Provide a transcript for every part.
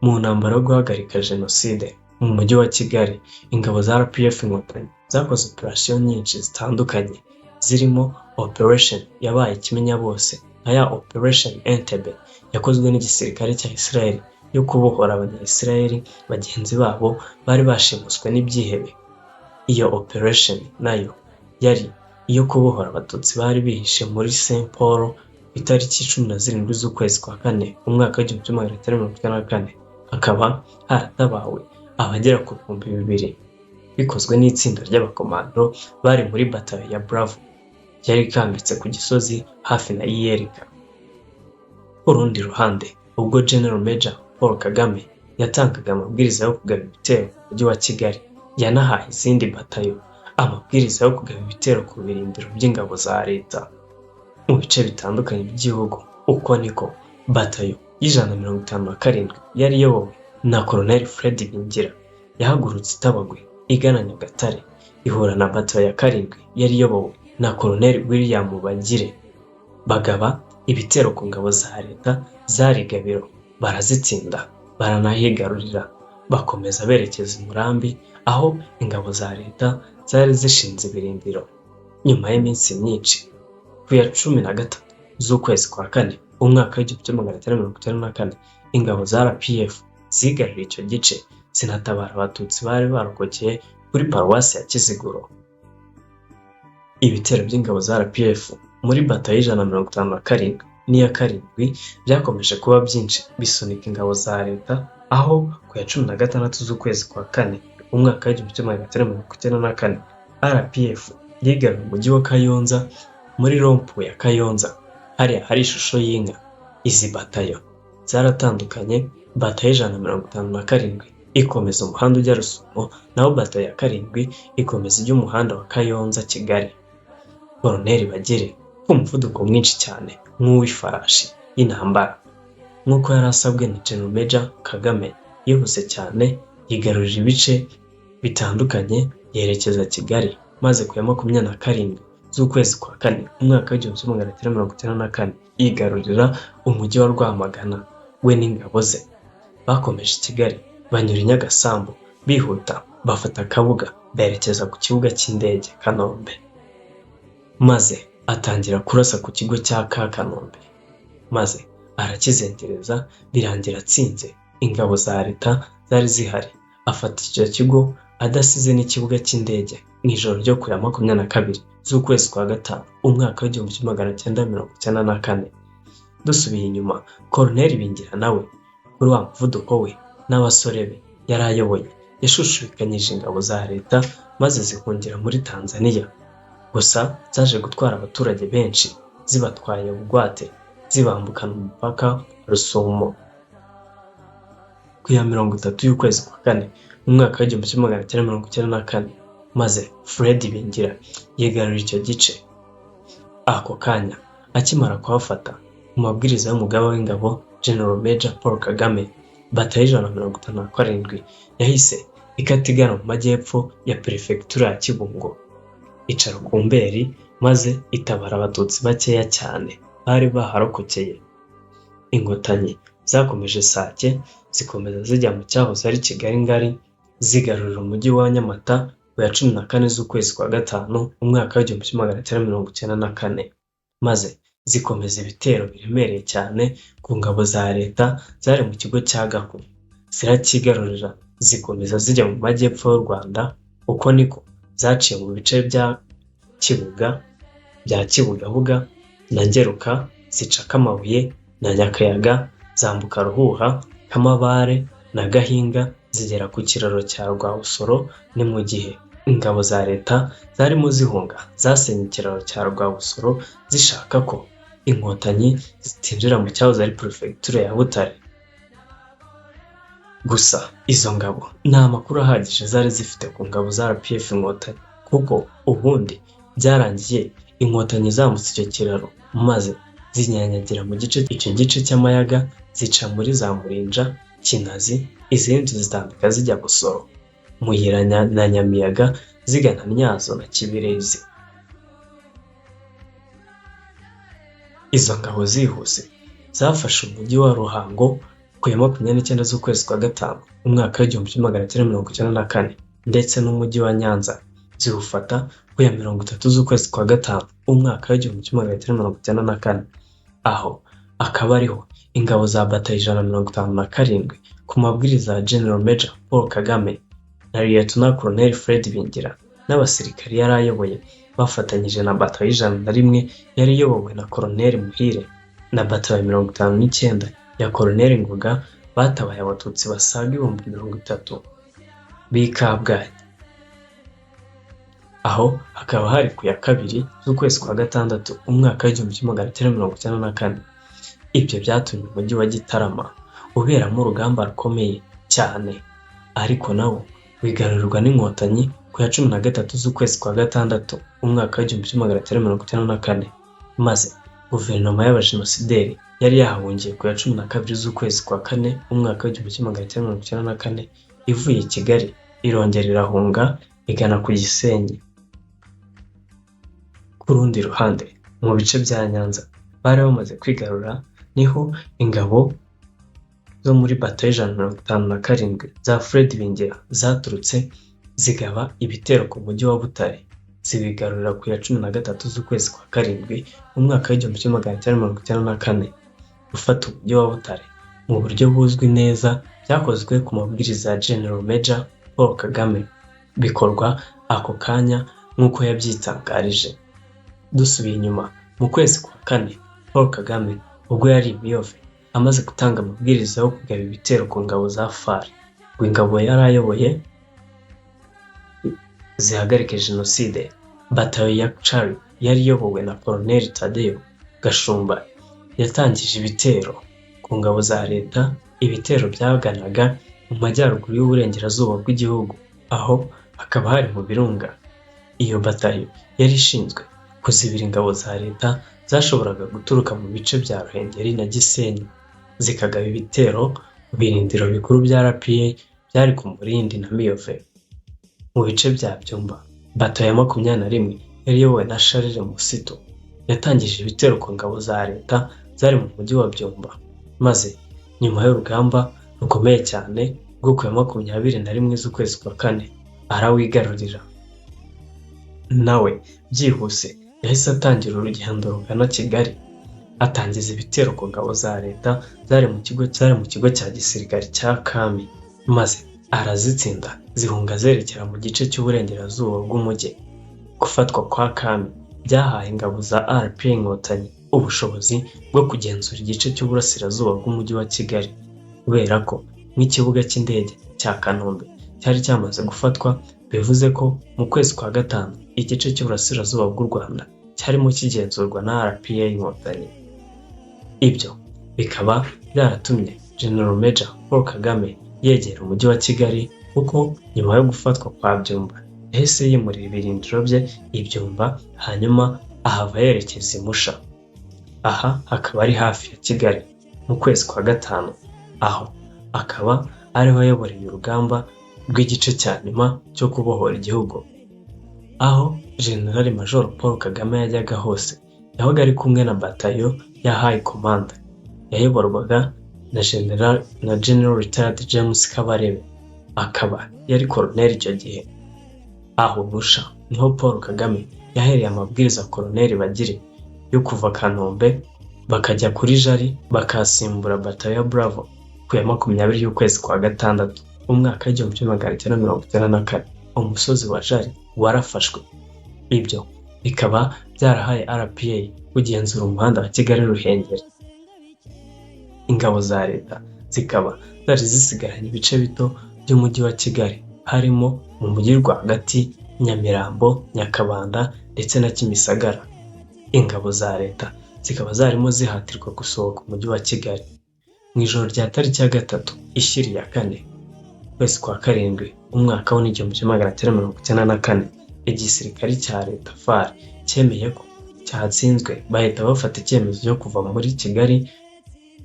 Mu ntambara yo guhagarika Jenoside mu mujyi wa Kigali, ingabo za RPF Inkotanyi zakoze operasiyo nyinshi zitandukanye zirimo Operation yabaye ikimenyabose nka ya Operation Entebbe yakozwe n'igisirikare cya Israel yo kubohora Abanya-Israel bagenzi babo bari bashimuswe n'ibyihebe. Iyo operation nayo yari iyo kubohora Abatutsi bari bihishe muri Saint Paul ku itariki 17 z'ukwezi kwa kane umwaka w'1994, hakaba haratabawe abagera ku 2000, bikozwe n'itsinda ry'abakomando bari muri batayo ya Bravo yari ikambitse ku Gisozi hafi na ULK. Ku rundi ruhande, ubwo General Major Paul Kagame yatangaga amabwiriza yo kugaba ibitero mu mujyi wa Kigali, yanahaye izindi batayo amabwiriza yo kugaba ibitero ku birindiro by'ingabo za leta mu bice bitandukanye by'igihugu. Uko niko batayo y'157 yari iyobowe na Colonel Fred Ibingira yahagurutse i Tabagwe igana Nyagatare, ihura na batayo ya karindwi yari iyobowe na Colonel William Bagire, bagaba ibitero ku ngabo za leta zari i Gabiro, barazitsinda baranahigarurira, bakomeza berekeza i Murambi aho ingabo za leta zari zishinze ibirindiro. Nyuma y'iminsi myinshi, ku ya 13 z'ukwezi kwa kane umwaka w'1994, ingabo za RPF zigaruriye icyo gice, zinatabara Abatutsi bari barokokeye kuri paruwasi ya Kiziguro. Ibitero by'ingabo za RPF muri batayo y'157 n'iya karindwi byakomeje kuba byinshi, bisunika ingabo za leta, aho ku ya 16 z'ukwezi kwa kane umwaka w'1994 RPF yigaruriye umujyi wa Kayonza muri rond-point ya Kayonza, hariya hari ishusho y'inka. Izi batayo zaratandukanye: batayo y'157 ikomeza umuhanda ujya Rusumo, naho batayo ya karindwi ikomeza ijya umuhanda wa Kayonza Kigali. Koloneli Bagire, ku muvuduko mwinshi cyane nk'uw'ifarashi y'intambara, nk'uko yari asabwe na General Major Kagame, yihuse cyane yigarurira ibice bitandukanye yerekeza Kigali, maze ku ya 27 z'ukwezi kwa kane umwaka w'1994 yigarurira umujyi wa Rwamagana. We n'ingabo ze bakomeje i Kigali, banyura i Nyagasambu bihuta, bafata Kabuga, berekeza ku kibuga cy'indege Kanombe, maze atangira kurasa ku kigo cya ka Kanombe, maze arakizengereza, birangira atsinze ingabo za leta zari zihari, afata icyo kigo adasize n'ikibuga cy'indege mu ijoro ryo ku ya 22 z'ukwezi kwa gatanu umwaka w'1994. Dusubiye inyuma, Koloneli Ibingira nawe kuri wa muvuduko we n'abasore be yari ayoboye yashushubikanyije ingabo za leta, maze zihungira muri Tanzania. Gusa zaje gutwara abaturage benshi zibatwaye bugwate, zibambukana umupaka wa Rusumo. Ku ya 30 y'ukwezi kwa kane mu mwaka w'1994, maze Fred Ibingira yigarurira icyo gice. Ako kanya akimara kuhafata, mu mabwiriza y'umugaba w'ingabo General Major Paul Kagame, batayo y'157 yahise ikata igana mu majyepfo ya perefegitura ya Kibungo, ica Rukumberi, maze itabara Abatutsi bakeya cyane bari baharokokeye. Inkotanyi zakomeje Sake, zikomeza zijya mu cyahoze ari Kigali Ngari, zigarurira umujyi wa Nyamata ku ya 14 z'ukwezi kwa gatanu umwaka w'1994, maze zikomeza ibitero biremereye cyane ku ngabo za leta zari mu kigo cya Gako, ziracyigarurira, zikomeza zijya mu majyepfo y'u Rwanda. Uko niko zaciye mu bice bya Kibuga, bya Kibugabuga na Ngeruka, zica Kamabuye na Nyakayaga, zambuka Ruhuha, Kamabare na Gahinga, zigera ku kiraro cya Rwabusoro. Ni mu gihe ingabo za leta zarimo zihunga zasenye ikiraro cya Rwabusoro zishaka ko Inkotanyi zitinjira mu cyahoze ari perefegitura ya Butare. Gusa izo ngabo nta makuru ahagije zari zifite ku ngabo za RPF Inkotanyi, kuko ubundi byarangiye Inkotanyi zambutse icyo kiraro, maze zinyanyagira mu gice icyo gice cy'Amayaga, zica muri za Murinja, Kinazi, izindi zitambika zijya Busoro, Muyira na Nyamiyaga, zigana Ntyazo na Kibirizi. Izo ngabo zihuse zafashe umujyi wa Ruhango ku ku ya 29 z'ukwezi kwa gatanu umwaka w'1994, ndetse n'umujyi wa Nyanza ziwufata ku ya 30 z'ukwezi kwa gatanu umwaka w'1994. Aho akaba ariho ingabo za batayo 157 ku mabwiriza ya General Major Paul Kagame na Lieutenant Colonel Fred Ibingira n'abasirikari yari ayoboye, bafatanyije na batayo 101 yari iyobowe na Colonel Muhire na batayo 59 ya Colonel Ngoga, batabaye Abatutsi basaga 30,000 b'i Kabgayi. Aho hakaba hari ku ya 2 z'ukwezi kwa gatandatu umwaka w'1994. Ibyo byatumye umujyi wa Gitarama uberamo urugamba rukomeye cyane, ariko nawo wigarurirwa n'Inkotanyi ku ya 13 z'ukwezi kwa gatandatu umwaka w'1994, maze guverinoma y'abajenosideri yari yahahungiye ku ya 12 z'ukwezi kwa kane umwaka w'1994 ivuye i Kigali irongera irahunga igana ku Gisenyi. Ku rundi ruhande, mu bice bya Nyanza bari bamaze kwigarura, niho ingabo zo muri batayo 157 za Fred Ibingira zaturutse zigaba ibitero ku mujyi wa Butare, zibigarurira ku ya 13 z'ukwezi kwa karindwi umwaka w'1994. Gufata umujyi wa Butare mu buryo buzwi neza byakozwe ku mabwiriza ya General Major Paul Kagame, bikorwa ako kanya nk'uko yabyitangarije. Dusubiye inyuma mu kwezi kwa kane, Paul Kagame ubwo yari i Miyove amaze gutanga amabwiriza yo kugaba ibitero ku ngabo za FAR ngo ingabo yari ayoboye zihagarike jenoside, batayo ya Charlie yari iyobowe na Colonel Tadeyo Gashumba yatangije ibitero ku ngabo za leta, ibitero byaganaga mu majyaruguru y'uburengerazuba bw'igihugu, aho hakaba hari mu birunga. Iyo batayo yari ishinzwe kuzibira ingabo za leta zashoboraga guturuka mu bice bya Ruhengeri na Gisenyi, zikagaba ibitero mu birindiro bikuru bya RPA byari ku Murindi na Miyove. Mu bice bya Byumba, batayo ya 21 yari iyobowe na Charles Musito yatangije ibitero ku ngabo za leta zari mu mujyi wa Byumba, maze nyuma y'urugamba rukomeye cyane rwo ku ya 21 z'ukwezi kwa kane arawigarurira. Nawe byihuse yahise atangira urugendo rugana Kigali, atangiza ibitero ku ngabo za leta zari mu kigo cya gisirikare cya Kami, maze arazitsinda zihunga zerekera mu gice cy'uburengerazuba bw'umujyi. Gufatwa kwa Kami byahaye ingabo za RPA Inkotanyi ubushobozi bwo kugenzura igice cy'uburasirazuba bw'umujyi wa Kigali, kubera ko nk'ikibuga cy'indege cya Kanombe cyari cyamaze gufatwa, bivuze ko mu kwezi kwa gatanu igice cy'uburasirazuba bw'u Rwanda cyarimo kigenzurwa na RPA Inkotanyi. Ibyo bikaba byaratumye General Major Paul Kagame yegera umujyi wa Kigali, kuko nyuma yo gufatwa kwa Byumba yahise yimurira ibirindiro bye i Byumba, hanyuma ahava yerekeza i Musha. Aha hakaba ari hafi ya Kigali mu kwezi kwa gatanu, aho akaba ariho ayoboreye urugamba rw'igice cya nyuma cyo kubohora igihugu. Aho General Major Paul Kagame yajyaga hose yabaga ari kumwe na batayo ya High Command yayoborwaga na General Retired James Kabarebe, akaba yari Colonel icyo gihe. Aho Musha niho Paul Kagame yahereye amabwiriza Colonel Bagire yo kuva Kanombe bakajya kuri Jari bakahasimbura batayo ya Bravo ku ya 20 y'ukwezi kwa gatandatu umwaka w'1994. Umusozi wa Jari warafashwe, ibyo bikaba byarahaye RPA kugenzura umuhanda wa Kigali Ruhengeri. Ingabo za leta zikaba zari zisigaranye ibice bito by'umujyi wa Kigali, harimo mu mujyi rwagati, Nyamirambo, Nyakabanda ndetse na Kimisagara. Ingabo za leta zikaba zarimo zihatirwa gusohoka umujyi wa Kigali. Mu ijoro rya tariki ya 3 ishyira iya 4 ukwezi kwa karindwi umwaka w'1994, igisirikare cya leta FAR cyemeye ko cyatsinzwe, bahita bafata icyemezo cyo kuva muri Kigali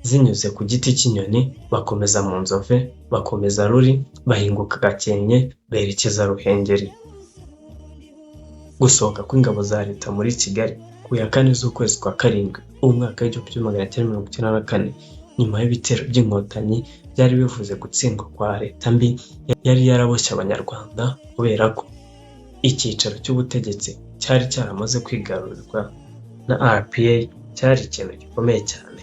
zinyuze ku giti cy'inyoni, bakomeza mu Nzove, bakomeza Ruri, bahinguka Gakenke berekeza Ruhengeri. Gusohoka kw'ingabo za leta muri Kigali ku ya 4 z'ukwezi kwa karindwi umwaka w'1994 Nyuma y'ibitero by'Inkotanyi, byari bivuze gutsindwa kwa leta mbi yari yaraboshye Abanyarwanda, kubera ko icyicaro cy'ubutegetsi cyari cyaramaze kwigarurirwa na RPA. Cyari ikintu gikomeye cyane,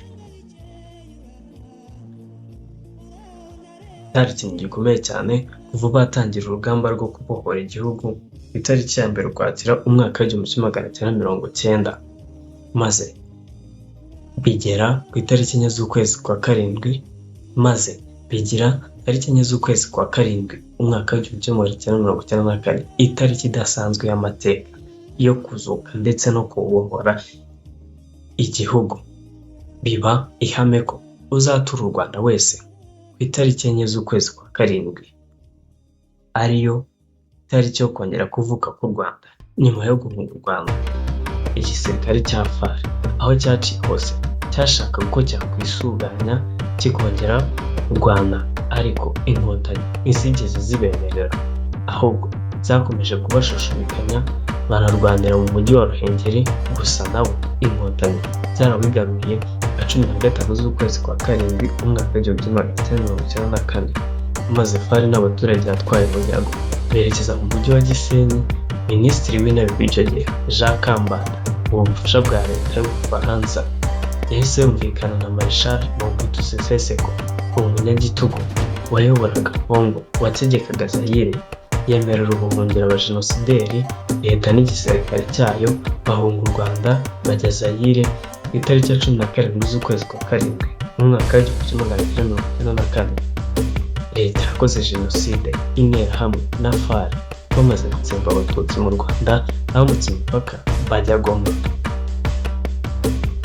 cyari ikintu gikomeye cyane kuva batangira urugamba rwo kubohora igihugu ku itariki ya 1 Ukwakira umwaka w'1990, maze bigera ku itariki 4 z'ukwezi kwa karindwi, maze bigira tariki 4 z'ukwezi kwa karindwi umwaka w'1994, itariki idasanzwe y'amateka yo kuzuka ndetse no kubohora igihugu. Biba ihame ko uzatura u Rwanda wese ku itariki 4 z'ukwezi kwa karindwi ariyo itariki yo kongera kuvuka k'u Rwanda nyuma yo guhunga u Rwanda. Igisirikare cya FAR aho cyaciye hose cyashakaga uko cyakwisuganya kikongera kurwana, ariko Inkotanyi ntizigeze zibemerera, ahubwo zakomeje kubashushubikanya, bararwanira mu mujyi wa Ruhengeri. Gusa nabo Inkotanyi zarawigaruriye na 15 z'ukwezi kwa karindwi umwaka w'1994, maze FAR n'abaturage yatwaye bunyago berekeza mu mujyi wa Gisenyi. Minisitiri w'Intebe w'icyo gihe, Jean Kambanda, mu bufasha bwa leta y'Ubufaransa, yahise yumvikana na Marshal Mobutu Sese Seko, umunyagitugu wayoboraga Congo wategekaga Zaire, yemerera ubuhungiro abajenosideri. Leta n'igisirikare cyayo bahunga u Rwanda bajya Zaire ku itariki ya 17 z'ukwezi kwa karindwi mu mwaka w'1994. Leta yakoze jenoside, Interahamwe na FAR bamaze gutsemba Abatutsi mu Rwanda, bambutse imipaka bajya Goma.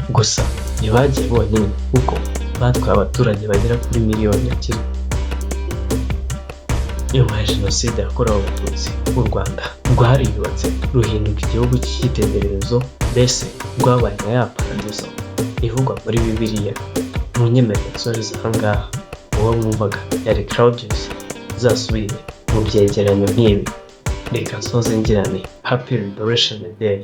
Gusa ntibagiye bonyine, kuko batwaye abaturage bagera kuri miliyoni 2. Nyuma ya jenoside yakorewe Abatutsi, u Rwanda rwariyubatse, ruhinduka igihugu cy'icyitegererezo, mbese rwabaye nka ya paradizo ivugwa muri Bibiliya. Munyemerere nsoreze aha ngaha. Uwo mwumvaga yari Claudius. Uzasubire mu byegeranyo nk'ibi. Reka nsoze ngira nti: "Happy Liberation Day."